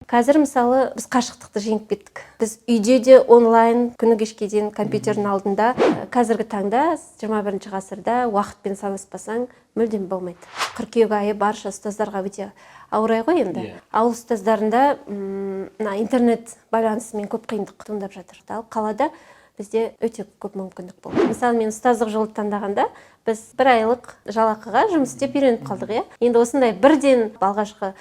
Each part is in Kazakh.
Қазір, мысалы, біз қашықтықты жеңіп кеттік. Біз үйде де онлайн, күні кешке дейін компьютердің алдында. Қазіргі таңда, 21 ғасырда уақытпен санаспасаң, мүлдем болмайды. Қыркүйек айы барша ұстаздарға өте ауыр ай ғой енді. Ауыл ұстаздарында мына интернет байланысымен көп қиындық туындап жатыр. Ал қалада бізде өте көп мүмкіндік болды. Мысалы, мен ұстаздық жолды таңдағанда, біз бір айлық жалақыға жұмыс істеп үйреніп қалдық, иә. Енді осындай бірден алғашқы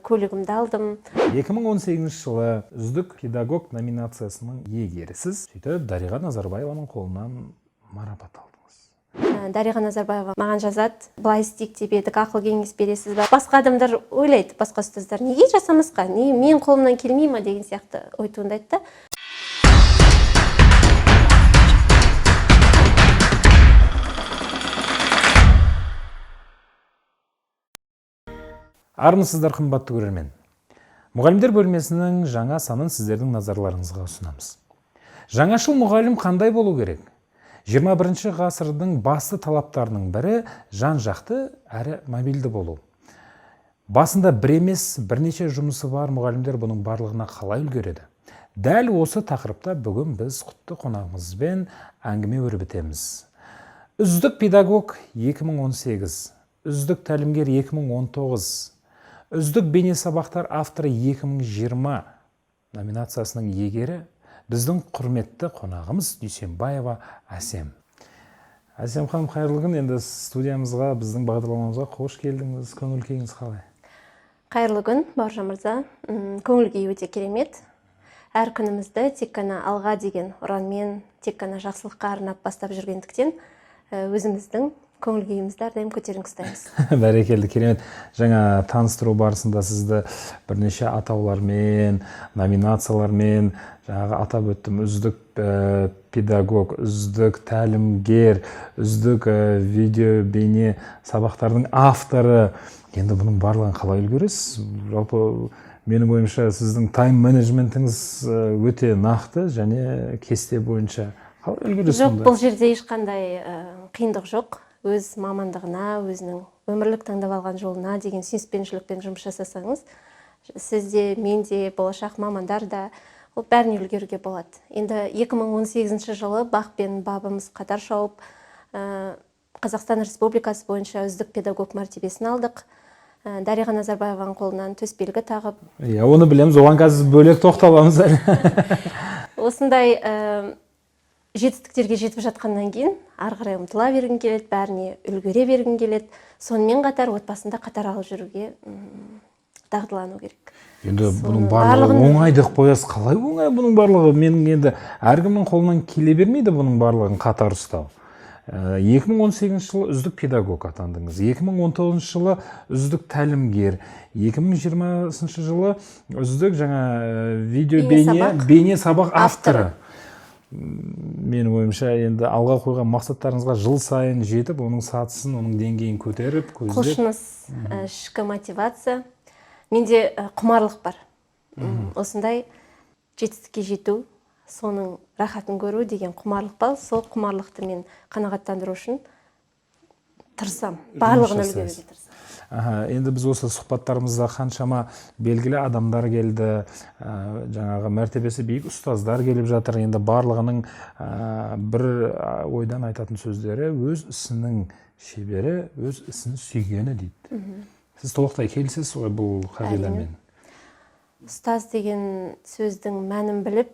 көлігімді алдым. 2018 жылы «Үздік педагог» номинациясының иегерісіз. Сөйтіп, Дариға Назарбаеваның қолынан марапат алдыңыз. Дариға Назарбаева маған жазады: «Былай істейік деп едік, ақыл кеңес бересіз ба?» Басқа адамдар ойлайды, басқа ұстаздар: «Неге жасамасқа, не мен қолымнан келмей ма?» деген сияқты ой туындайды да. Армысыздар, қымбатты көрермен! Мұғалімдер бөлмесінің жаңа санын сіздердің назарларыңызға ұсынамыз. Жаңашыл мұғалім қандай болу керек? 21 ғасырдың басты талаптарының бірі – жан жақты әрі мобильді болу. Басында бір емес, бірнеше жұмысы бар мұғалімдер бұның барлығына қалай үлгереді? Дәл осы тақырыпта бүгін біз құтты қонағымызбен әңгіме өрбітеміз. «Үздік педагог» 2018, «Үздік тәлімгер» 2019, «Үздік бейнесабақтар авторы» 2020 номинациясының иегері, біздің құрметті қонағымыз Дүйсенбаева Әсем. Әсем ханым, қайырлы күн! Енді студиямызға, біздің бағдарламамызға қош келдіңіз! Көңіл күйіңіз қалай? Қайырлы күн, Бауыржан мырза! Көңіл күй өте керемет. Әр күнімізді тек қана алға деген ұранмен, тек қана жақсылыққа арнап бастап жүргендіктен, өзіміздің көңіл күйімізді әрдайым көтеріңкі ұстаймыз. Бәрекелді, керемет! Жаңа таныстыру барысында сізді бірнеше атаулармен, номинациялармен жаңағы атап өттім: үздік педагог, үздік тәлімгер, үздік видео бейне сабақтардың авторы. Енді бұның барлығын қалай үлгересіз? Жалпы, менің ойымша, сіздің тайм менеджментіңіз өте нақты және кесте бойынша. Қалай үлгересіз Жоқ, мұнда? бұл жерде ешқандай қиындық жоқ. Өз мамандығына, өзінің өмірлік таңдап алған жолына деген сүйіспеншілікпен жұмыс жасасаңыз, сіз де, мен де, болашақ мамандар да, ол бәріне үлгеруге болады. Енді 2018 жылы бақ пен бабымыз қатар шауып, Қазақстан Республикасы бойынша үздік педагог мәртебесін алдық. Дариға Назарбаеваның қолынан төсбелгі тағып. Иә, оны білеміз, оған қазір бөлек тоқталамыз әлі. Осындай жетістіктерге жетіп жатқаннан кейін ары қарай ұмтыла бергің келеді, бәріне үлгере бергің келеді. Сонымен қатар отбасында қатар алып жүруге дағдылану керек. Енді бұның Соның барлығы барлығын- оңай деп қоясыз. Қалай оңай бұның барлығы? Менің енді әркімнің қолынан келе бермейді бұның барлығын қатар ұстау. 2018 жылы үздік педагог атандыңыз, 2019 жылы үздік тәлімгер, 2020 жылы үздік жаңа видео бейне Бейне сабақ бейне сабақ авторы. Авторы. Менің ойымша, енді алға қойған мақсаттарыңызға жыл сайын жетіп, оның сатысын, оның деңгейін көтеріп, көздеп. Құлшыныс, ішкі мотивация. Менде құмарлық бар. Осындай жетістікке жету, соның рахатын көру деген құмарлық бар. Сол құмарлықты мен қанағаттандыру үшін тырысамын, барлығын жасайсыз. үлгеруге тырысамын. Аха, енді біз осы сұхбаттарымызда қаншама белгілі адамдар келді, жаңағы мәртебесі биік ұстаздар келіп жатыр. Енді барлығының бір ойдан айтатын сөздері: «Өз ісінің шебері, өз ісін сүйгені», – дейді. Сіз толықтай келісесіз ғой бұл қағидамен? Ұстаз деген сөздің мәнін біліп,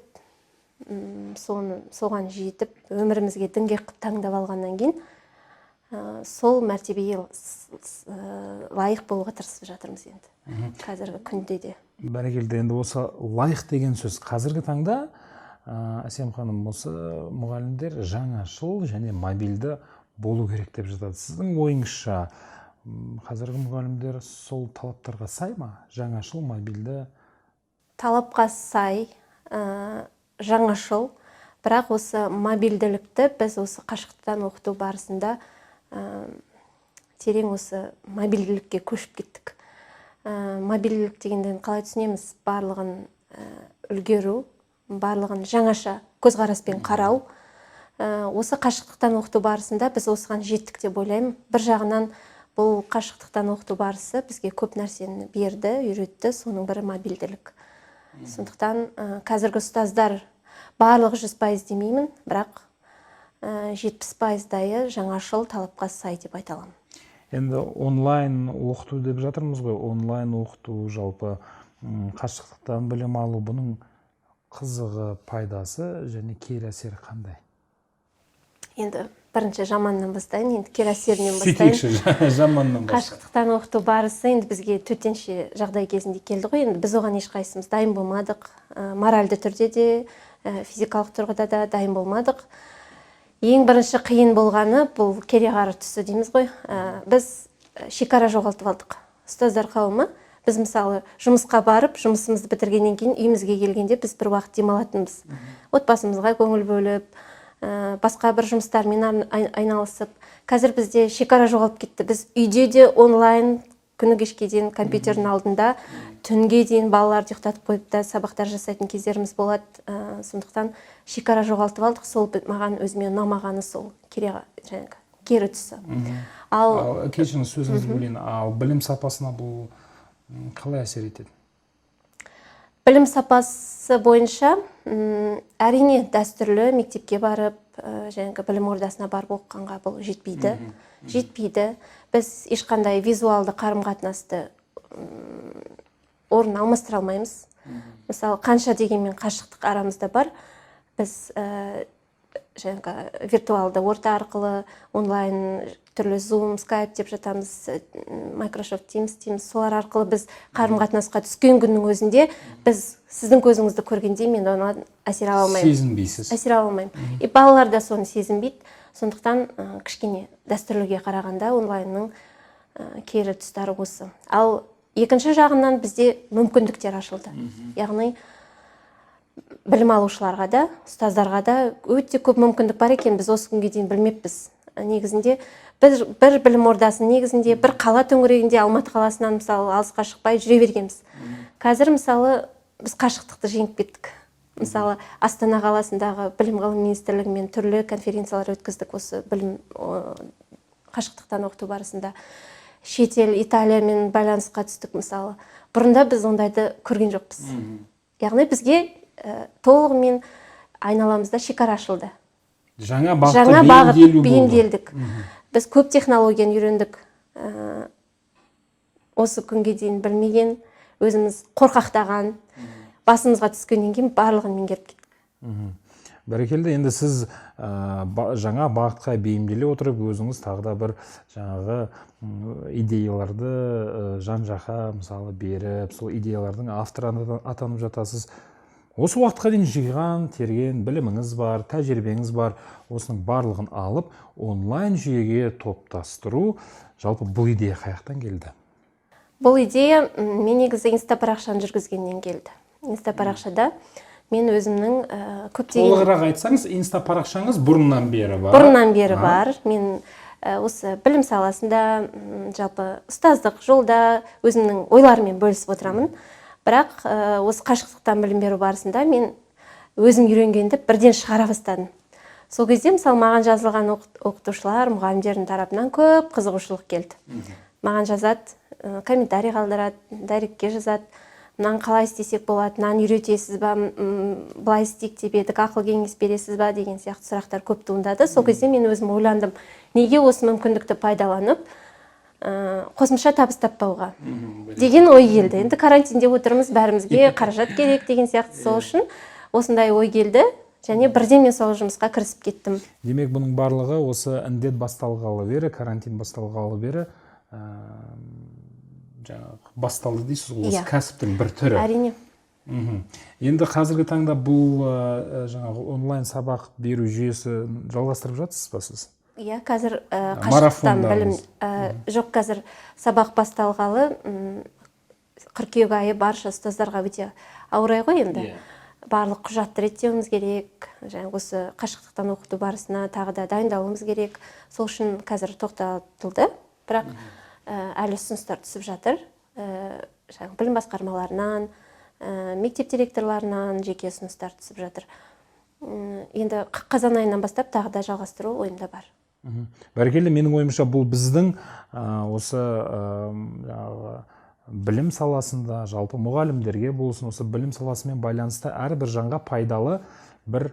соны, соған жетіп, өмірімізге діңгек қылып таңдап алғаннан кейін, сол мәртебеге лайық болуға тырысып жатырмыз енді қазіргі күнде де. Бәрекелді! Енді осы лайық деген сөз. Қазіргі таңда, Әсем ханым, осы мұғалімдер жаңашыл және мобильді болу керек деп жатады. Сіздің ойыңызша, қазіргі мұғалімдер сол талаптарға сай ма, жаңашыл, мобильді? Талапқа сай, жаңашыл, бірақ осы мобильділікті біз осы қашықтан оқыту барысында терең осы мобильділікке көшіп кеттік. Мобильділік дегенді қалай түсінеміз? Барлығын үлгеру, барлығын жаңаша көзқараспен қарау. Осы қашықтықтан оқыту барысында біз осыған жеттік деп ойлаймын. Бір жағынан бұл Бұл қашықтықтан оқыту барысы бізге көп нәрсені берді, үйретті, соның бірі мобильділік. Сондықтан қазіргі ұстаздар барлығы 100% демеймін, бірақ 70%-дайы жаңашыл талапқа сай деп айта аламын. Енді онлайн оқыту деп жатырмыз ғой, онлайн оқыту жалпы қашықтықтан білім алу, бұның қызығы, пайдасы және кері әсері қандай? Енді бірінші жаманнан бастайын, енді кері әсерінен бастайын. Сөйтейікші, жаманнан бастайық. Қашықтықтан оқыту барысы енді бізге төтенше жағдай кезінде келді ғой, енді біз оған ешқайсымыз дайын болмадық. Моральды түрде де, физикалық тұрғыда да дайын болмадық. Ең бірінші қиын болғаны бұл кереғар түсі дейміз ғой. Біз шекара жоғалтып алдық. Ұстаздар қауымы, біз мысалы жұмысқа барып, жұмысымызды бітіргеннен кейін үйімізге келгенде біз бір уақыт демалатынбыз. Отбасымызға көңіл бөліп, басқа бір жұмыстармен айналысып. Қазір бізде шекара жоғалып кетті. Біз үйде де онлайн күні кешке дейін компьютердің алдында түнге дейін балаларды ұйықтатып қойып та сабақтар жасайтын кездеріміз болады. Сондықтан шекара жоғалтып алдық. Сол маған өзіме ұнамағаны сол жаңағы кері түсі. Ал кешіріңіз, сөзіңізді бөлейін. Ал білім сапасына бұл қалай әсер етеді? Білім сапасы бойынша, әрине дәстүрлі мектепке барып, жаңағы білім ордасына барып оқығанға бұл жетпейді. Жетпейді. Біз ешқандай визуалды қарым-қатынасты орын алмастыра алмаймыз. Мысалы, қанша дегенмен қашықтық арамызда бар. Біз жаңағы виртуалды орта арқылы онлайн түрлі Zoom, Skype деп жатамыз, Microsoft Teams дейміз. Солар арқылы біз қарым-қатынасқа түскен күннің өзінде біз сіздің көзіңізді көргенде мен одан әсер ала алмаймын. Сезінбейсіз. Әсер ала алмаймын. И балалар да соны сезінбейді. Сондықтан кішкене дәстүрліге қарағанда онлайнның кері тұстары осы. Ал екінші жағынан бізде мүмкіндіктер ашылды. Яғни білім алушыларға да, ұстаздарға да өте көп мүмкіндік бар екен, біз осы күнге дейін білмеппіз. Негізінде біз бір білім ордасының негізінде бір қала төңірегінде Алматы қаласынан мысалы алысқа шықпай жүре бергенбіз. Қазір мысалы біз қашықтықты жеңіп кеттік. Мысалы Астана қаласындағы білім ғылым министрлігімен түрлі конференциялар өткіздік осы білім қашықтықтан оқыту барысында. Шетел Италиямен байланысқа түстік мысалы. Бұрында біз ондайды көрген жоқпыз. Яғни бізге толығымен айналамызда шекара ашылды. Жаңа бағытқа Жаңа бағыт бейімделу болды. бейімделдік. Біз көп технологияны үйрендік. Осы күнге дейін білмеген, өзіміз қорқақтаған, басымызға түскеннен кейін барлығын меңгеріп кеттік. Бәрекелді. Енді сіз жаңа бағытқа бейімделе отырып, өзіңіз тағы да бір жаңағы идеяларды жан-жаққа мысалы беріп, сол идеялардың авторы атанып жатасыз. Осы уақытқа дейін жиған, терген біліміңіз бар, тәжірибеңіз бар. Осының барлығын алып, онлайн жүйеге топтастыру, жалпы бұл идея қаяқтан келді? Бұл идея мен негізі инста парақшаны жүргізгеннен келді. Инста парақшада мен өзімнің көптеген Толығырақ айтсаңыз, инста парақшаңыз бұрыннан бері бар. Бұрыннан бері бар. Мен осы білім саласында, жалпы ұстаздық жолда өзімнің ойларыммен бөлісіп отырамын. Бірақ осы қашықтықтан білім беру барысында мен өзім үйренгенді бірден шығара бастадым. Сол кезде мысалы маған жазылған оқытушылар, мұғалімдердің тарапынан көп қызығушылық келді. Маған жазады, комментарий қалдырады, директке жазады. Мынаны қалай істесек болады, мынаны үйретесіз ба, былай істейік деп едік, ақыл кеңес бересіз ба деген сияқты сұрақтар көп туындады. Сол кезде мен өзім ойландым, неге осы мүмкіндікті пайдаланып, қосымша табыс таппауға деген ой келді. Енді карантинде отырмыз, бәрімізге қаражат керек деген сияқты, сол үшін осындай ой келді. Және бірден мен сол жұмысқа кірісіп кеттім. Демек, бұның барлығы осы індет басталғалы бері, карантин басталғалы бері, жаңағы басталды дейсіз ғой, осы кәсіптің бір түрі. Әрине. Енді қазіргі таңда бұл жаңағы онлайн сабақ беру жүйесі жалғастырып жатсыз ба сіз? Иә, қазір қашықтан білім, Марафондарыңыз. жоқ, қазір сабақ басталғалы, қыркүйек айы барша ұстаздарға өте ауыр ай ғой енді. Барлық құжатты реттеуіміз керек, және осы қашықтықтан оқыту барысына тағы да дайындалуымыз керек. Сол үшін қазір тоқтатылды, бірақ әлі ұсыныстар түсіп жатыр. Жаңағы білім басқармаларынан, мектеп директорларынан жеке ұсыныстар түсіп жатыр. Енді қазан айынан бастап тағы да жалғастыру ойымда бар. Бәрекелді, менің ойымша, бұл біздің осы жаңағы білім саласында, жалпы мұғалімдерге болсын, осы білім саласымен байланысты әрбір жанға пайдалы бір,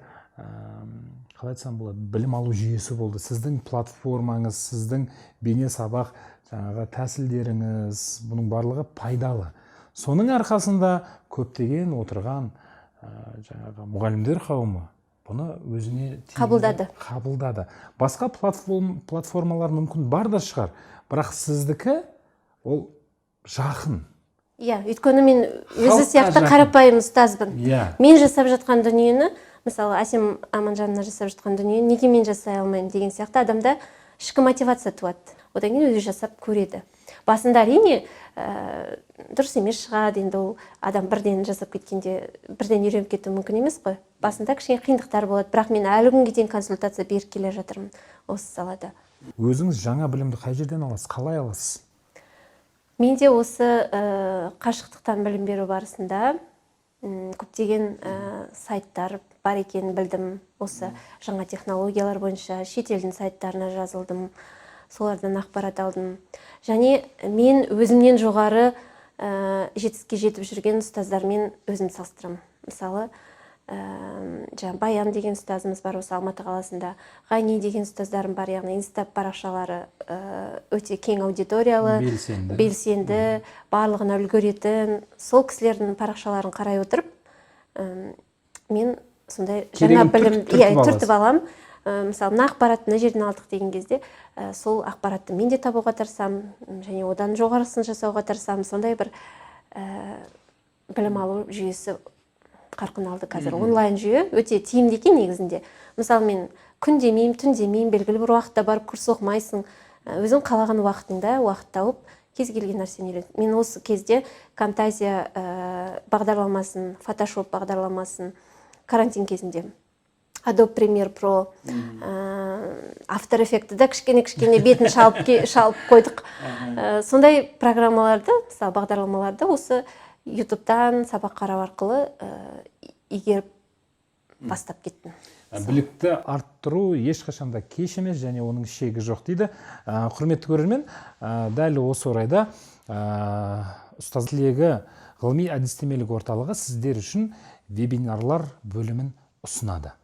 қалай айтсам болады, білім алу жүйесі болды. Сіздің платформаңыз, сіздің бейне сабақ жаңағы тәсілдеріңіз, бұның барлығы пайдалы. Соның арқасында көптеген отырған жаңағы мұғалімдер қауымы бұны өзіне тиімді Қабылдады. Қабылдады. Басқа платформалар мүмкін бар да шығар, бірақ сіздікі ол жақын. Иә, өйткені мен өзі Халыққа сияқты жақын. қарапайым ұстазбын. Мен жасап жатқан дүниені, мысалы, Әсем Аманжановна жасап жатқан дүниені неге мен жасай алмаймын деген сияқты адамда ішкі мотивация туады. Одан кейін өзі жасап көреді. Басында, әрине, дұрыс емес шығады. Енді ол адам бірден жасап кеткенде, бірден үйреніп кетуі мүмкін емес қой. Басында кішкене қиындықтар болады, бірақ мен әлі күнге дейін консультация беріп келе жатырмын осы салада. Өзіңіз жаңа білімді қай жерден аласыз, қалай аласыз? Мен де осы қашықтықтан білім беру барысында көптеген сайттар бар екенін білдім. Осы жаңа технологиялар бойынша шетелдің сайттарына жазылдым, солардан ақпарат алдым. Және мен өзімнен жоғары жетістікке жетіп жүрген ұстаздармен өзімді салыстырамын. Мысалы, жаңа Баян деген ұстазымыз бар осы Алматы қаласында, Ғани деген ұстаздарым бар, яғни инста парақшалары өте кең аудиториялы, Белсенді. белсенді, барлығына үлгеретін. Сол кісілердің парақшаларын қарай отырып, мен сондай жаңа Керегін білім түртіп иә, аласыз. түртіп аламын. Мысалы, мына ақпаратты мына жерден алдық деген кезде, сол ақпаратты мен де табуға тырысамын және одан жоғарысын жасауға тырысамын. Сондай бір білім алу жүйесі қарқын алды қазір. Онлайн жүйе өте тиімді екен негізінде. Мысалы, мен күн демеймін, түн демеймін, белгілі бір уақытта барып курс оқымайсың. Өзің қалаған уақытыңда уақыт тауып, кез келген нәрсені үйрен. Мен осы кезде Camtasia бағдарламасын, Photoshop бағдарламасын, карантин кезінде Adobe Premiere Pro, After Effects'ті да кішкене-кішкене бетін шалып қойдық. Сондай программаларды, мысалы, бағдарламаларды осы YouTube'тан сабақ қарау арқылы игеріп бастап кеттім. Білікті арттыру ешқашан да кеш емес және оның шегі жоқ дейді. Құрметті көрермен, дәл осы орайда Ұстаз тілегі ғылыми әдістемелік орталығы сіздер үшін вебинарлар бөлімін ұсынады.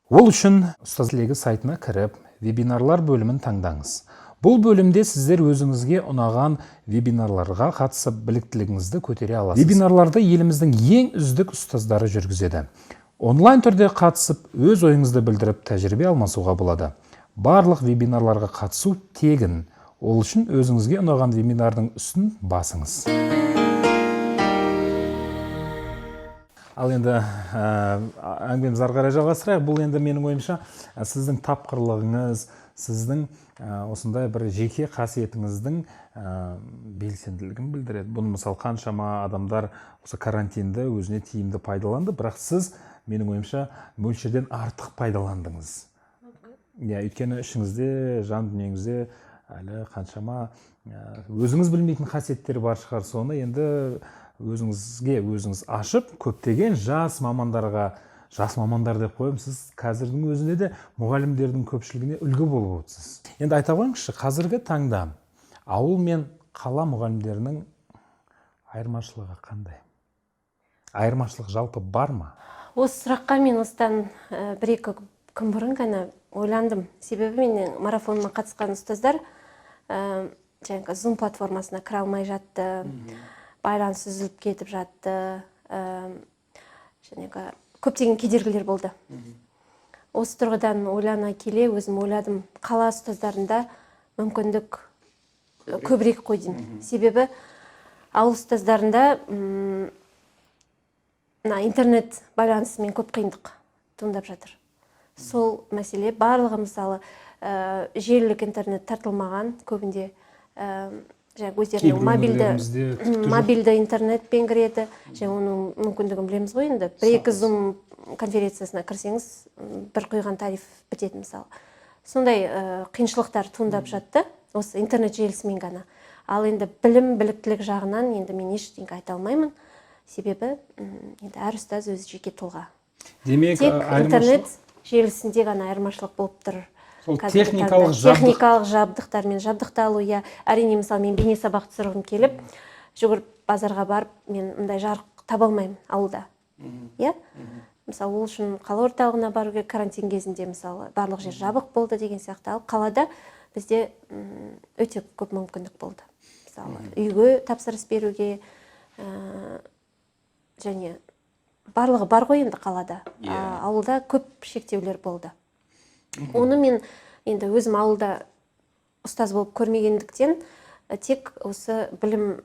Ол үшін Ұстаз тілегі сайтына кіріп, вебинарлар бөлімін таңдаңыз. Бұл бөлімде сіздер өзіңізге ұнаған вебинарларға қатысып, біліктілігіңізді көтере аласыз. Вебинарларды еліміздің ең үздік ұстаздары жүргізеді. Онлайн түрде қатысып, өз ойыңызды білдіріп, тәжірибе алмасуға болады. Барлық вебинарларға қатысу тегін. Ол үшін өзіңізге ұнаған вебинардың үстін басыңыз. Ал енді әңгімемізді ары қарай жалғастырайық. Бұл енді менің ойымша, сіздің тапқырлығыңыз, сіздің осындай бір жеке қасиетіңіздің белсенділігін білдіреді. Бұны, мысалы, қаншама адамдар осы карантинді өзіне тиімді пайдаланды, бірақ сіз, менің ойымша, мөлшерден артық пайдаландыңыз. Иә, өйткені ішіңізде, жан дүниеңізде әлі қаншама өзіңіз білмейтін қасиеттер бар шығар. Соны енді өзіңізге өзіңіз ашып, көптеген жас мамандарға, жас мамандар деп қоямын, сіз қазірдің өзінде де мұғалімдердің көпшілігіне үлгі болып отырсыз. Енді айта қойыңызшы, қазіргі таңда ауыл мен қала мұғалімдерінің айырмашылығы қандай? Айырмашылық жалпы бар ма? Осы сұраққа мен осыдан бір-екі күн бұрын ғана ойландым. Себебі менің марафоныма қатысқан ұстаздар жаңағы Zoom платформасына кіре алмай жатты, байланыс үзіліп кетіп жатты, жаңағы көптеген кедергілер болды. Осы тұрғыдан ойлана келе өзім ойладым, қала ұстаздарында мүмкіндік көбірек қой деймін. Себебі ауыл ұстаздарында мына интернет байланысымен көп қиындық туындап жатыр. Сол мәселе барлығы, мысалы, желілік интернет тартылмаған көбінде, жаңағы өздерінің Кейбір өңірлерімізде тіпті жоқ. мобильді интернетпен кіреді. Және оның мүмкіндігін білеміз ғой енді. Бір-екі Zoom конференциясына кірсеңіз, бір құйған тариф бітеді, мысалы. Сондай қиыншылықтар туындап жатты осы интернет желісімен ғана. Ал енді білім, біліктілік жағынан енді мен ештеңе айта алмаймын. Себебі енді әр ұстаз өзі жеке тұлға. Демек, Тек айырмашылық интернет желісінде ғана айырмашылық болып тұр. Ол техникалық жабдық. Техникалық жабдықтармен жабдықталу, иә. Әрине, мысалы, мен бейне сабақ түсіргім келіп, жүгіріп базарға барып, мен мындай жарық таба алмаймын ауылда. Иә? Мысалы, ол үшін қала орталығына бару керек, карантин кезінде, мысалы, барлық жер жабық болды деген сияқты. Ал қалада бізде өте көп мүмкіндік болды. Мысалы, үйге тапсырыс беруге, және барлығы бар ғой енді қалада. Ауылда көп шектеулер болды. Оны мен енді өзім ауылда ұстаз болып көрмегендіктен, тек осы білім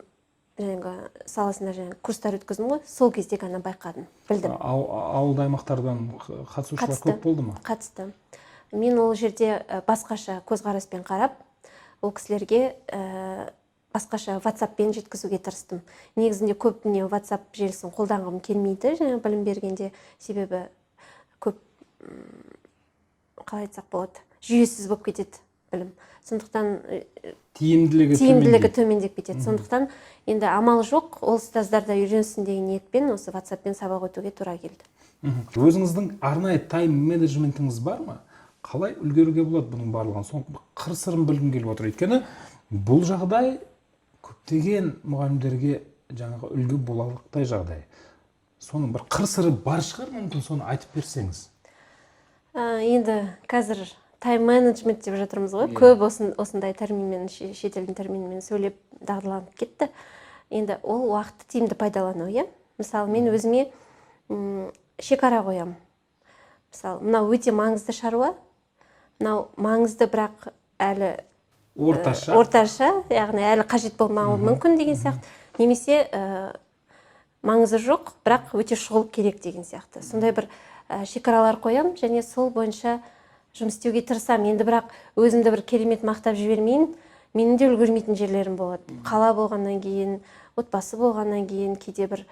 жаңағы саласында жаңағы курстар өткіздім ғой, сол кезде ғана байқадым, білдім. Ауылды аймақтардан қатысушылар Қатысты. көп болды ма? Қатысты. Мен ол жерде басқаша көзқараспен қарап, ол кісілерге басқаша WhatsApp-пен жеткізуге тырыстым. Негізінде көбіне WhatsApp желісін қолданғым келмейді жаңа білім бергенде, себебі көп, қалай айтсақ болады, жүйесіз болып кетеді білім. Сондықтан тиімділігі тиімділігі төмендейді. төмендеп кетеді. Сондықтан енді амал жоқ, ол ұстаздар да үйренсін деген ниетпен осы WhatsApp-пен сабақ өтуге тура келді. Өзіңіздің арнайы тайм-менеджментіңіз бар ма? Қалай үлгеруге болады бұның барлығын? Соның қыр сырын білгім келіп отыр. Өйткені бұл жағдай көптеген мұғалімдерге жаңағы үлгі боларлықтай жағдай. Соның бір қыр сыры бар шығар, мүмкін соны айтып берсеңіз. Енді қазір тайм-менеджмент деп жатырмыз ғой. Көп осындай терминмен, шетелдің терминімен сөйлеп дағдыланып кетті. Енді ол уақытты тиімді пайдалану, иә? Мысалы, мен өзіме шекара қоямын. Мысалы, мынау өте маңызды шаруа, мынау маңызды, бірақ әлі орташа. Орташа, яғни әлі қажет болмауы мүмкін деген сияқты. Немесе маңызы жоқ, бірақ өте шұғыл керек деген сияқты. Сондай бір шекаралар қоямын және сол бойынша жұмыс істеуге тырысамын. Енді бірақ өзімді бір керемет мақтап жібермейін, менің де үлгермейтін жерлерім болады. Қала болғаннан кейін, отбасы болғаннан кейін кейде бір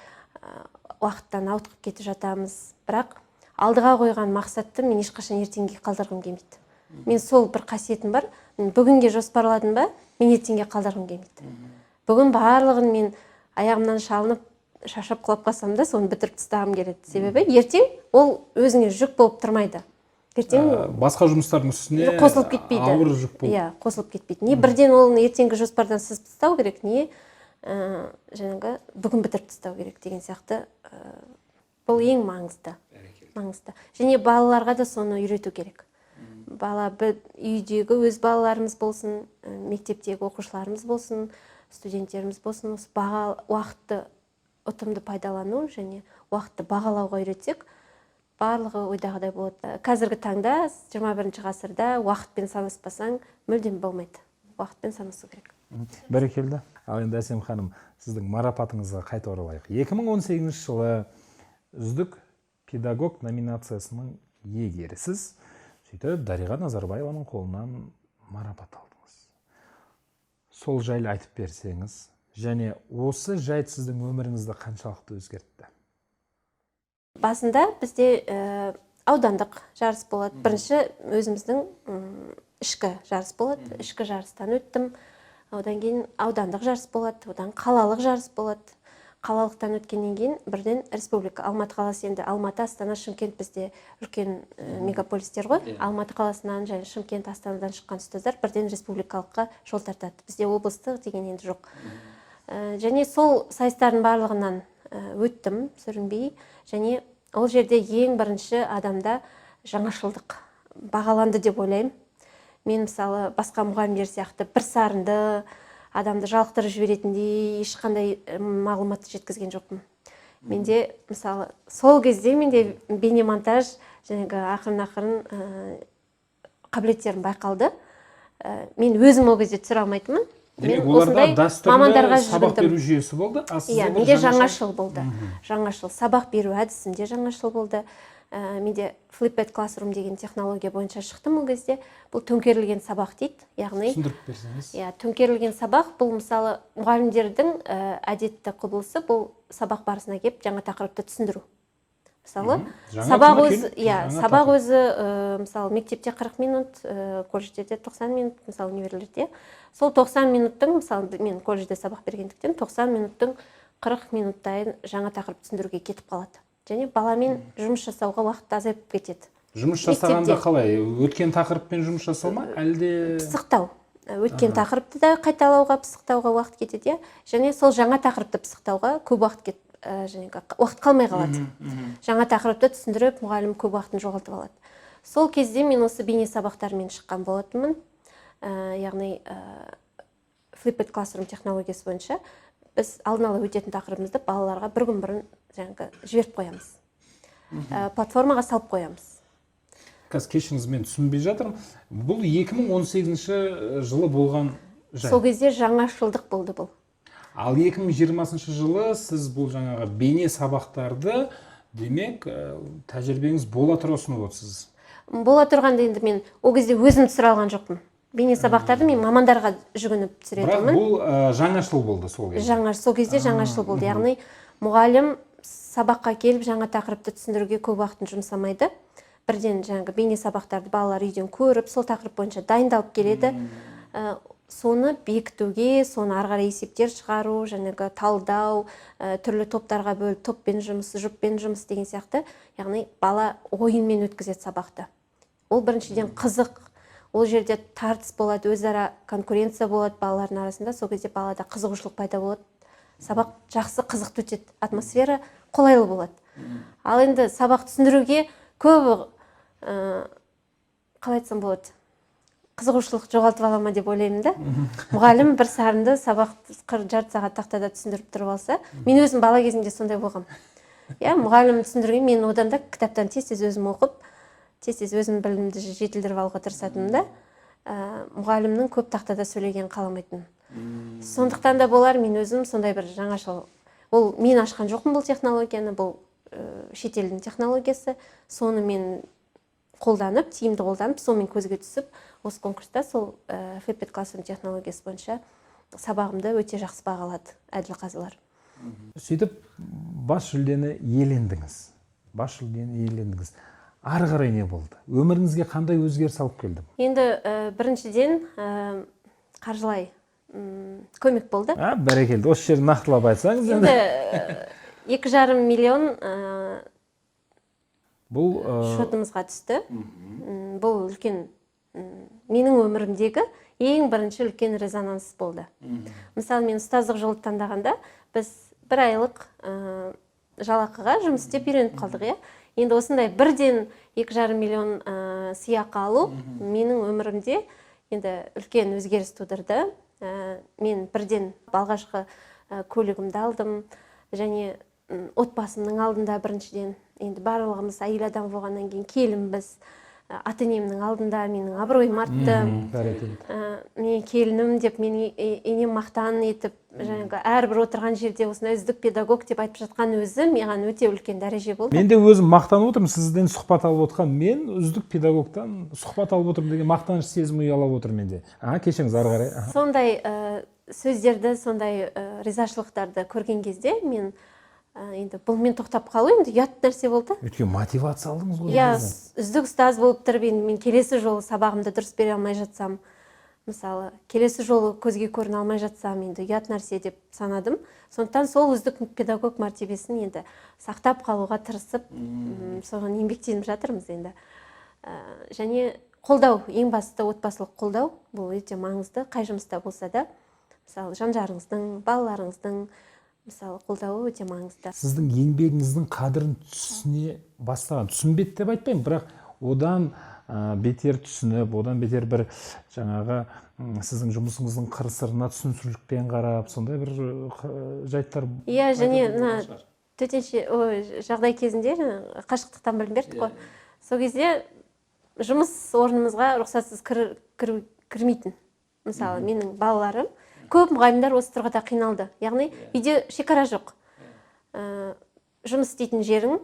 уақыттан ауытқып кетіп жатамыз. Бірақ алдыға қойған мақсатты мен ешқашан ертеңге қалдырғым келмейді. Мен сол бір қасиетім бар. Мен бүгінге жоспарладым ба, мен ертеңге қалдырғым келмейді. Бүгін барлығын мен аяғымнан шалынып, шаршап құлап қалсам да, соны бітіріп тастағым келеді. Себебі ертең ол өзіңе жүк болып тұрмайды. Ертең Басқа жұмыстардың үстіне қосылып кетпейді. Ауыр жүк болып. Иә, қосылып кетпейді. Не бірден оны ертеңгі жоспардан сызып тастау керек, не жаңағы бүгін бітіріп тастау керек деген сияқты. Бұл ең маңызды. Маңызды. Және балаларға да соны үйрету керек. Бала үйдегі өз балаларымыз болсын, мектептегі оқушыларымыз болсын, студенттеріміз болсын, осы уақытты ұтымды пайдалану және уақытты бағалауға үйретсек, барлығы ойдағыдай болады. Қазіргі таңда, 21 ғасырда уақытпен санаспасаң мүлдем болмайды. Уақытпен санасу керек. Бәрекелді. Ал енді, Әсем ханым, сіздің марапатыңызға қайта оралайық. 2018 жылы үздік педагог номинациясының иегерісіз. Сөйтіп Дариға Назарбаеваның қолынан марапат алдыңыз. Сол жайлы айтып берсеңіз, және осы жайт сіздің өміріңізді қаншалықты өзгертті? Басында бізде аудандық жарыс болады. Бірінші өзіміздің ішкі жарыс болады. Ішкі жарыстан өттім. Одан кейін аудандық жарыс болады, одан қалалық жарыс болады. Қалалықтан өткеннен кейін бірден республика, Алматы қаласы, енді Алматы, Астана, Шымкент бізде үлкен мегаполистер ғой. Алматы қаласынан және Шымкент, Астанадан шыққан ұстаздар бірден республикалыққа жол тартады. Бізде облыстық деген енді жоқ. Және сол сайыстардың барлығынан өттім сүрінбей, және ол жерде ең бірінші адамда жаңашылдық бағаланды деп ойлаймын. Мен, мысалы, басқа мұғалімдер сияқты бір сарынды, адамды жалықтырып жіберетіндей ешқандай мағлұматты жеткізген жоқпын. Менде, мысалы, сол кезде менде бейнемонтаж жаңағы ақырын-ақырын қабілеттерім байқалды. Мен өзім ол кезде түсіре алмайтынмын. Демек, Мен оларда осындай дәстүрлі мамандарға сабақ жүгіндім. беру жүйесі болды, а сізде Иә, бір менде жаңашыл болды. Жаңашыл сабақ беру әдісім де жаңашыл болды. Менде Flipped Classroom деген технология бойынша шықтым ол кезде. Бұл төңкерілген сабақ дейді, яғни Түсіндіріп берсеңіз. Иә, төңкерілген сабақ бұл, мысалы, мұғалімдердің әдетті құбылысы бұл сабақ барысына келіп жаңа тақырыпты түсіндіру. Мысалы, Жаңа сабақ күні өзі, келіп, иә, жаңа сабақ тақырып. өзі, мысалы, мектепте 40 минут, колледждерде 90 минут, мысалы, универлерде. Сол 90 минуттың, мысалы, мен колледжде сабақ бергендіктен 90 минуттың 40 минуттайын жаңа тақырып түсіндіруге кетіп қалады. Және баламен жұмыс жасауға уақыт азайып кетеді. Жұмыс жасағанда Мектепте. қалай, өткен тақырыппен жұмыс жасау ма, әлде Пысықтау. Өткен тақырыпты да қайталауға, пысықтауға уақыт кетеді, иә, және сол жаңа тақырыпты пысықтауға көп уақыт кет, жаңағы уақыт қалмай қалады. Жаңа тақырыпты түсіндіріп, мұғалім көп уақытын жоғалтып алады. Сол кезде мен осы бейне сабақтармен шыққан болатынмын. Яғни Flipped Classroom технологиясы бойынша біз алдын ала өтетін тақырыбымызды балаларға бір күн бұрын жаңағы жіберіп қоямыз, платформаға салып қоямыз. Қазір, кешіріңіз, мен түсінбей жатырмын. Бұл 2018 жылы болған жай. Сол кезде жаңашылдық болды бұл. Ал 2020 жылы сіз бұл жаңағы бейне сабақтарды, демек, тәжірибеңіз бола тұра ұсынып отырсыз. Бола тұрғанда, енді мен ол кезде өзім түсіре алған жоқпын бейне сабақтарды, мен мамандарға жүгініп Бірақ түсіретінмін. бұл жаңашыл болды сол кезде. Жаңа, сол кезде жаңашыл болды. Яғни мұғалім сабаққа келіп, жаңа тақырыпты түсіндіруге көп уақытын жұмсамайды. Бірден жаңағы бейне сабақтарды балалар үйден көріп, сол тақырып бойынша дайындалып келеді. Соны бекітуге, соны ары қарай есептер шығару, жаңағы талдау, түрлі топтарға бөліп, топпен жұмыс, жұппен жұмыс деген сияқты. Яғни бала ойынмен өткізеді сабақты. Ол біріншіден қызық, ол жерде тартыс болады, өзара конкуренция болады балалардың арасында. Сол кезде балада қызығушылық пайда болады, сабақ жақсы, қызықты өтеді, атмосфера қолайлы болады. Ал енді сабақ түсіндіруге көбі, қалай айтсам болады, қызығушылық жоғалтып ала ма деп ойлаймын да. Мұғалім бір сарынды сабақ жарты сағат тақтада түсіндіріп тұрып алса, мен өзім бала кезімде сондай болғанмын, иә. Мұғалім түсіндірген, мен одан да кітаптан тез тез өзім оқып, тез тез өзім білімді жетілдіріп алуға тырысатынмын да. Мұғалімнің көп тақтада сөйлегенін қаламайтынмын. Сондықтан да болар, мен өзім сондай бір жаңашыл, ол мен ашқан жоқпын бұл технологияны, бұл шетелдің технологиясы. Соны мен қолданып, тиімді қолданып, сонымен көзге түсіп, осы конкурста сол Flipped Classroom технологиясы бойынша сабағымды өте жақсы бағалады әділқазылар. Сөйтіп бас жүлдені иелендіңіз, бас жүлдені иелендіңіз. Ары қарай не болды? Өміріңізге қандай өзгеріс алып келді? Енді біріншіден, қаржылай көмек болды. А, бәрекелді, осы жерін нақтылап айтсаңыз енді. Енді 2,5 миллион Бұл шотымызға түсті. Бұл үлкен, менің өмірімдегі ең бірінші үлкен резонанс болды. Мысалы, мен ұстаздық жолды таңдағанда, біз бір айлық жалақыға жұмыс істеп үйреніп қалдық, иә. Енді осындай бірден 2,5 миллион сыйақы алу менің өмірімде енді үлкен өзгеріс тудырды. Мен бірден алғашқы көлігімді алдым және отбасымның алдында, біріншіден, енді барлығымыз әйел адам болғаннан кейін келінбіз, ата енемнің алдында менің абыройым артты. Бәрекелді. Мен келінім деп, мені енем мақтан етіп, жаңағы әрбір отырған жерде осындай үздік педагог деп айтып жатқан өзі маған өте үлкен дәреже болды. Мен де өзім мақтанып отырмын, сізден сұхбат алып отқан, мен үздік педагогтан сұхбат алып отырмын деген мақтаныш сезімі ұялап отыр менде. А, кешіріңіз, ары қарай. Аха. Сондай сөздерді, сондай ризашылықтарды көрген кезде мен енді бұнымен тоқтап қалу енді ұят нәрсе болды. Өйткені мотивация алдыңыз ғой. Иә. Негізі. Үздік ұстаз болып тұрып, енді мен келесі жолы сабағымды дұрыс бере алмай жатсам, мысалы, келесі жолы көзге көріне алмай жатсам, енді ұят нәрсе деп санадым. Сондықтан сол үздік педагог мәртебесін енді сақтап қалуға тырысып, соған еңбектеніп жатырмыз енді. Және қолдау, ең басты отбасылық қолдау, бұл өте маңызды. Қай жұмыста болса да, мысалы, жан жарыңыздың, балаларыңыздың, мысалы, қолдауы өте маңызды. Сіздің еңбегіңіздің қадірін түсіне бастаған, түсінбеді деп айтпаймын, бірақ одан бетер түсініп, одан бетер бір жаңағы сіздің жұмысыңыздың қыр сырына түсінушілікпен қарап, сондай бір жайттар Иә, және пайда болған мына шығар. төтенше, ой, жағдай кезінде жаңағы қашықтықтан білім бердік қой. Сол кезде жұмыс орнымызға рұқсатсыз кірмейтін, мысалы, менің балаларым. Көп мұғалімдер осы тұрғыда қиналды. Яғни үйде шекара жоқ. Жұмыс істейтін жерің,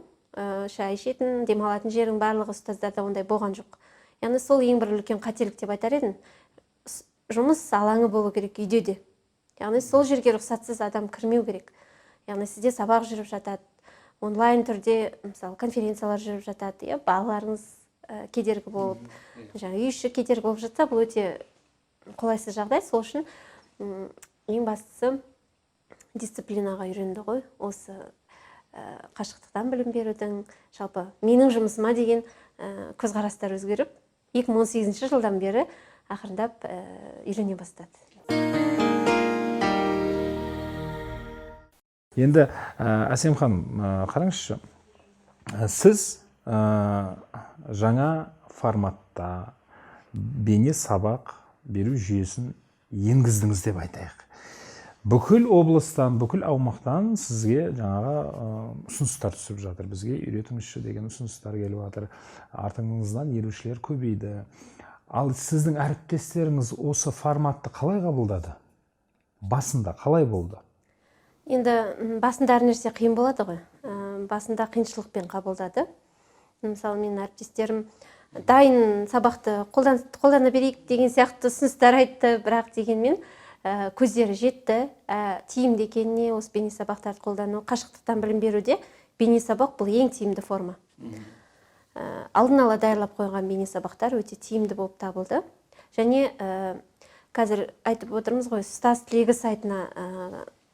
шай ішетін, демалатын жерің, барлығы ұстаздарда ондай болған жоқ. Яғни сол ең бір үлкен қателік деп айтар едім. Жұмыс алаңы болу керек үйде де. Яғни сол жерге рұқсатсыз адам кірмеу керек. Яғни сізде сабақ жүріп жатады, онлайн түрде, мысалы, конференциялар жүріп жатады, иә, балаларыңыз кедергі болып, жаңағы үй іші кедергі болып жатса, бұл өте қолайсыз жағдай. Сол үшін ең бастысы дисциплинаға үйренді ғой осы. Қашықтықтан білім берудің, жалпы менің жұмысыма деген көзқарастар өзгеріп, 2018 жылдан бері ақырындап үйрене бастады. Енді, Әсем ханым, қараңызшы, сіз жаңа форматта бейне сабақ беру жүйесін енгіздіңіз деп айтайық. Бүкіл облыстан, бүкіл аумақтан сізге жаңағы ұсыныстар түсіп жатыр. Бізге үйретіңізші деген ұсыныстар келіп жатыр. Артыңыздан ерушілер көбейді. Ал сіздің әріптестеріңіз осы форматты қалай қабылдады? Басында қалай болды? Енді басында әр нәрсе қиын болады ғой. Басында қиыншылықпен қабылдады. Мысалы, менің әріптестерім дайын сабақты қолдана берейік деген сияқты ұсыныстар айтты, бірақ дегенмен көздері жетті, тиімді екеніне осы бейне сабақтарды қолдану. Қашықтықтан білім беруде бейне сабақ бұл ең тиімді форма. Алдын ала даярлап қойған бейне сабақтар өте тиімді болып табылды. Және қазір айтып отырмыз ғой, ұстаз тілегі сайтына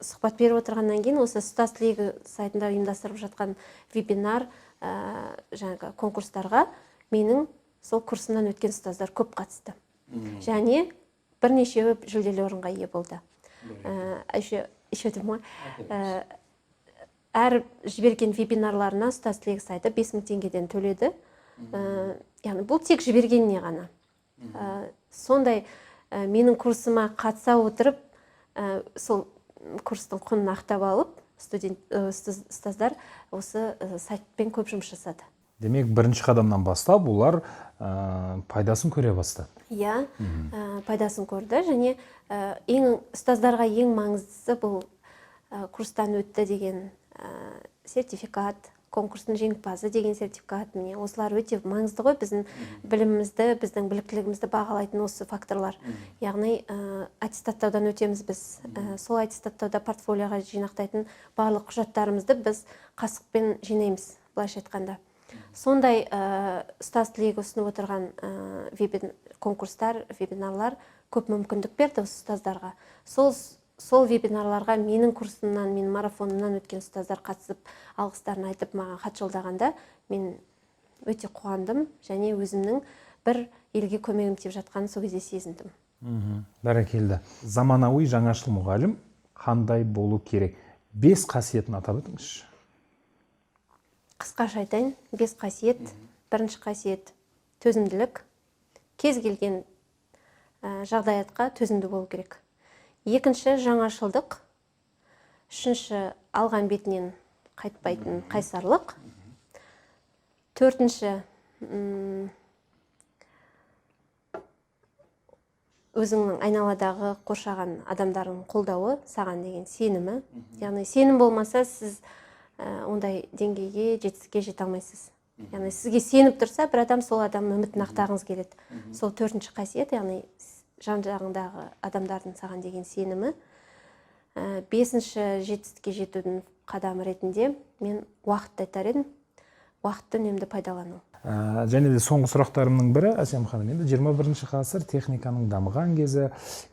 сұхбат беріп отырғаннан кейін осы ұстаз тілегі сайтында ұйымдастырып жатқан вебинар, жаңағы конкурстарға менің сол курсымнан өткен ұстаздар көп қатысты. Және бірнешеуі жүлделі орынға ие болды. Еще деймін ғой. Әр жіберген вебинарларына ұстаз тілегі сайты 5000 теңгеден төледі. Яғни бұл тек жібергеніне ғана. Сондай менің курсыма қатыса отырып, сол курстың құнын ақтап алып, ұстаздар осы сайтпен көп жұмыс жасады. Демек, бірінші қадамнан бастап олар пайдасын көре бастады. Иә, пайдасын көрді. Және ең ұстаздарға ең маңыздысы бұл курстан өтті деген сертификат, конкурстың жеңімпазы деген сертификат. Міне, осылар өте маңызды ғой, біздің білімімізді, біздің біліктілігімізді бағалайтын осы факторлар. Яғни аттестаттаудан өтеміз біз. Сол аттестаттауда портфолиоға жинақтайтын барлық құжаттарымызды біз қасықпен жинаймыз, былайша айтқанда. Сондай ұстаз тілегі ұсынып отырған конкурстар, вебинарлар көп мүмкіндік берді осы ұстаздарға. Сол вебинарларға менің курсымнан, менің марафонымнан өткен ұстаздар қатысып, алғыстарын айтып, маған хат жолдағанда мен өте қуандым және өзімнің бір елге көмегім тиіп жатқанын сол кезде сезіндім. Бәрекелді. Заманауи жаңашыл мұғалім қандай болу керек? 5 қасиетін атап өтіңізші. Қысқаша айтайын, 5 қасиет. Бірінші қасиет төзімділік. Кез келген жағдаятқа төзімді болу керек. Екінші жаңашылдық. Үшінші алған бетінен қайтпайтын қайсарлық. Төртінші өзіңнің айналадағы қоршаған адамдардың қолдауы, саған деген сенімі. Яғни сенім болмаса, сіз ондай деңгейге, жетістікке жете алмайсыз. Яғни сізге сеніп тұрса, бір адам, сол адамның үмітін ақтағыңыз келеді. Сол төртінші қасиет, яғни жан-жағыңдағы адамдардың саған деген сенімі. Бесінші жетістікке жетудің қадамы ретінде мен уақытты айтар едім. Уақытты үнемді пайдалану. Және де соңғы сұрақтарымның бірі, Әсем ханым, енді 21 ғасыр техниканың дамыған кезі,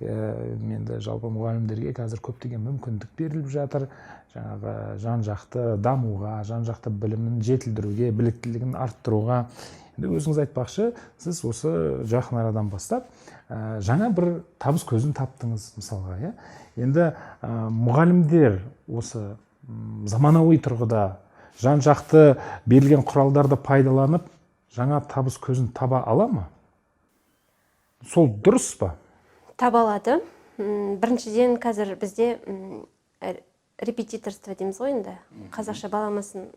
енді жалпы мұғалімдерге қазір көптеген мүмкіндік беріліп жатыр. Жаңағы жан-жақты дамуға, жан-жақты білімін жетілдіруге, біліктілігін арттыруға. Енді өзіңіз айтпақшы, сіз осы жақын арадан бастап жаңа бір табыс көзін таптыңыз мысалға, иә? Енді мұғалімдер осы заманауи тұрғыда жан-жақты берілген құралдарды пайдаланып жаңа табыс көзін таба ала ма? Сол дұрыс па? Таба алады. Біріншіден, қазір бізде репетиторство дейміз ғой енді. Қазақша баламасын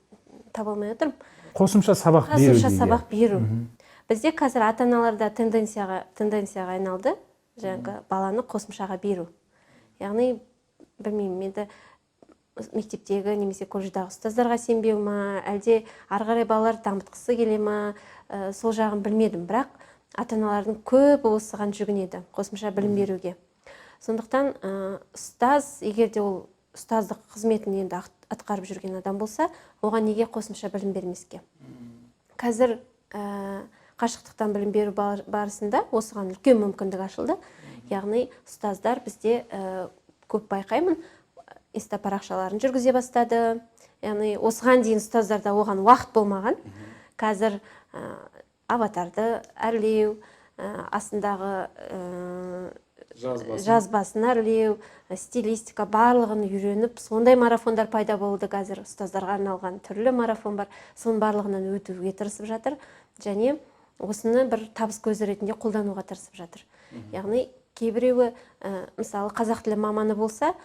таба алмай отырмын. Қосымша сабақ беру. Қосымша сабақ беру. Бізде қазір ата-аналарда тенденцияға айналды. Жаңағы баланы қосымшаға беру. Яғни, білмеймін, енді мектептегі немесе колледждағы ұстаздарға сенбеу ма, әлде ары қарай балалар дамытқысы келе ма, сол жағын білмедім. Бірақ ата-аналардың көбі осыған жүгінеді, қосымша білім беруге. Сондықтан ұстаз, егер де ол ұстаздық қызметін енді атқарып жүрген адам болса, оған неге қосымша білім бермеске? Қазір қашықтықтан білім беру барысында осыған үлкен мүмкіндік ашылды. Яғни ұстаздар бізде көп байқаймын, инста парақшаларын жүргізе бастады, Яғни осыған дейін ұстаздарда оған уақыт болмаған. Қазір аватарды әрлеу, астындағы жазбасын әрлеу, стилистика, барлығын үйреніп, сондай марафондар пайда болды. Қазір ұстаздарға арналған түрлі марафон бар, соның барлығынан өтуге тырысып жатыр және осыны бір табыс көзі ретінде қолдануға тырысып жатыр. Яғни кейбіреуі, мысалы, қазақ тілі маманы болса,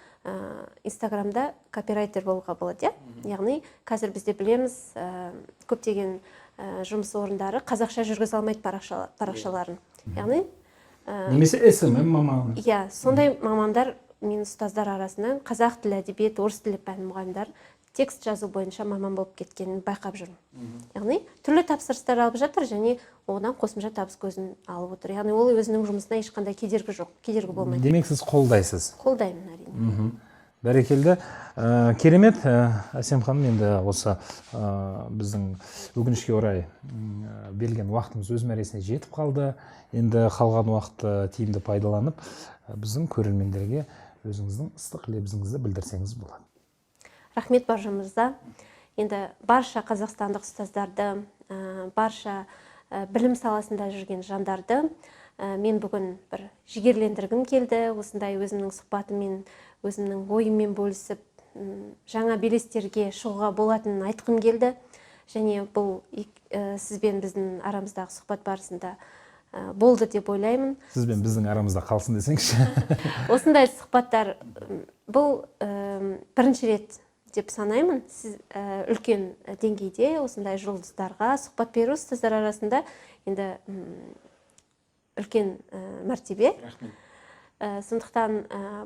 Инстаграмда копирайтер болуға болады, иә. Яғни қазір бізде білеміз, көптеген жұмыс орындары қазақша жүргізе алмайды парақшаларын. Яғни Немесе СММ маманы. Иә, сондай мамандар. Мен ұстаздар арасынан қазақ тілі, әдебиет, орыс тілі пән мұғалімдер текст жазу бойынша маман болып кеткенін байқап жүрмін. Яғни түрлі тапсырыстар алып жатыр және одан қосымша табыс көзін алып отыр. Яғни ол өзінің жұмысына ешқандай кедергі жоқ, кедергі болмайды. Демек, сіз қолдайсыз. Қолдаймын, әрине. Бәрекелді. Керемет. Әсем ханым, енді осы біздің, өкінішке орай, берілген уақытымыз өз мәресіне жетіп қалды. Енді қалған уақытты тиімді пайдаланып, біздің көрермендерге өзіңіздің ыстық лебізіңізді білдірсеңіз болады. Рахмет, Бауыржан мырза. Енді барша қазақстандық ұстаздарды, барша білім саласында жүрген жандарды мен бүгін бір жігерлендіргім келді. Осындай өзімнің сұхбатыммен, өзімнің ойыммен бөлісіп, жаңа белестерге шығуға болатынын айтқым келді. Және бұл сізбен біздің арамыздағы сұхбат барысында болды деп ойлаймын. Сіз бен біздің арамызда қалсын десеңізші. Осындай сұхбаттар бұл бірінші рет деп санаймын. Сіз үлкен деңгейде осындай жұлдыздарға сұхбат беру ұстаздар арасында енді үлкен мәртебе. Рахмет. Сондықтан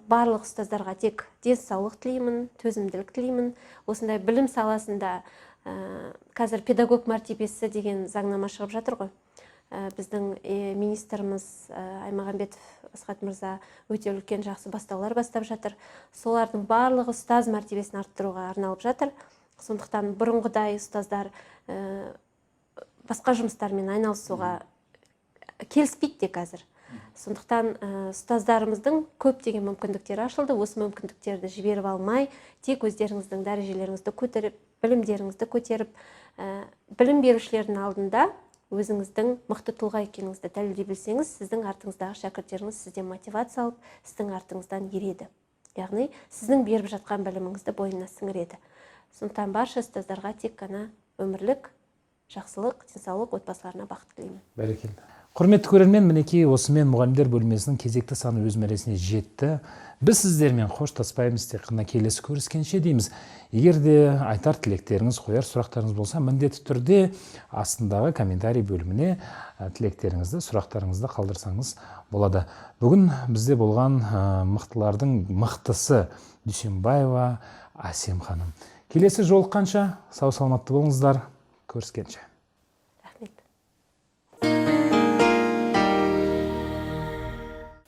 барлық ұстаздарға тек денсаулық тілеймін, төзімділік тілеймін. Осындай білім саласында қазір педагог мәртебесі деген заңнама шығып жатыр ғой. Біздің министріміз Аймағамбетов Асхат мырза өте үлкен жақсы бастаулар бастап жатыр. Солардың барлығы ұстаз мәртебесін арттыруға арналып жатыр. Сондықтан бұрынғыдай ұстаздар басқа жұмыстармен айналысуға келіспейді де қазір. Сондықтан ұстаздарымыздың көптеген мүмкіндіктері ашылды. Осы мүмкіндіктерді жіберіп алмай, тек өздеріңіздің дәрежелеріңізді көтеріп, білімдеріңізді көтеріп, білім берушілердің алдында өзіңіздің мықты тұлға екеніңізді дәлелдей білсеңіз, сіздің артыңыздағы шәкірттеріңіз сізден мотивация алып, сіздің артыңыздан ереді. Яғни сіздің беріп жатқан біліміңізді бойына сіңіреді. Сондықтан барша ұстаздарға тек қана өмірлік жақсылық, денсаулық, отбасыларына бақыт тілеймін. Бәрекелді. Құрметті көрермен, мінекей, осымен мұғалімдер бөлмесінің кезекті саны өз мәресіне жетті. Біз сіздермен қоштаспаймыз, тек қана келесі көріскенше дейміз. Егер де айтар тілектеріңіз, қояр сұрақтарыңыз болса, міндетті түрде астындағы комментарий бөліміне тілектеріңізді, сұрақтарыңызды қалдырсаңыз болады. Бүгін бізде болған мықтылардың мықтысы Дүйсенбаева Әсем ханым. Келесі жолыққанша сау саламатты болыңыздар. Көріскенше.